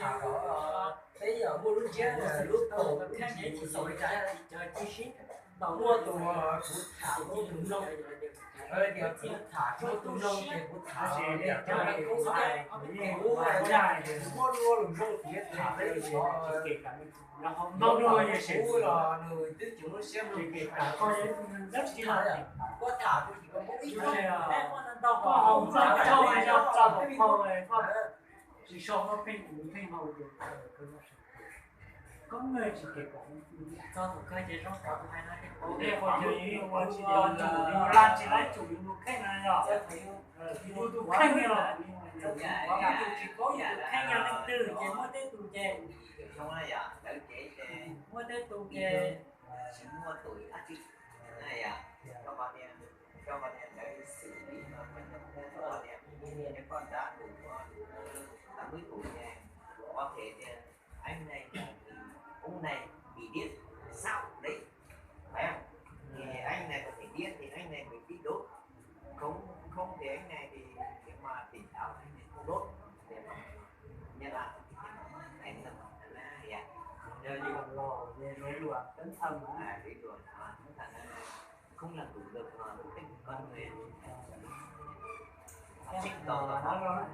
Peb yog muaj lub ntsiab lub tau khaib neb tsis xaus li cas, cov cia sib tau muaj tus kuv tham muaj tus mloog, tias kuv tham muaj tus mloog ces kuv tham ces cov kuv hais kuv yeej muab lub lus nplooj tiav tham peb xyov. Kuv los nws twb tseem lub siab mloog, kuv tham kuv tsis muaj ib tug, koj haus txog txog txog txog tsis so koj pheej kuv pheej haus ces koj tsis kev pom txog tus kawg ces zoo kawg hais no ces kuv qhia qhov twg yus ua tsis tau tsum yus la tsis laib tsum yus tus kheej no yog yus tus kheej los yus tsis paub yus tus kheej yog leej twg ces muaj tej tus ces muaj tej tus ces tsis muaj tus ib dab tsi. Koj tias, koj tias lawv xwm li no, koj tias, koj nrad tus, tus tab mwb tus ces, có thể tias anh này là, ông này bị điếc, sao đấy, phải không? Thì anh này có thể điếc thì anh này mới biết đốt. Không, không thì anh này thì nếu mà tỉnh táo anh này không đốt. Để mà, như là anh là, là, dạ. Rồi, rồi, rối loạn tâm thần hả? À, rối loạn, à, tâm thần là không làm chủ được, à, tính con người. Học sinh to mà nó lo lắng.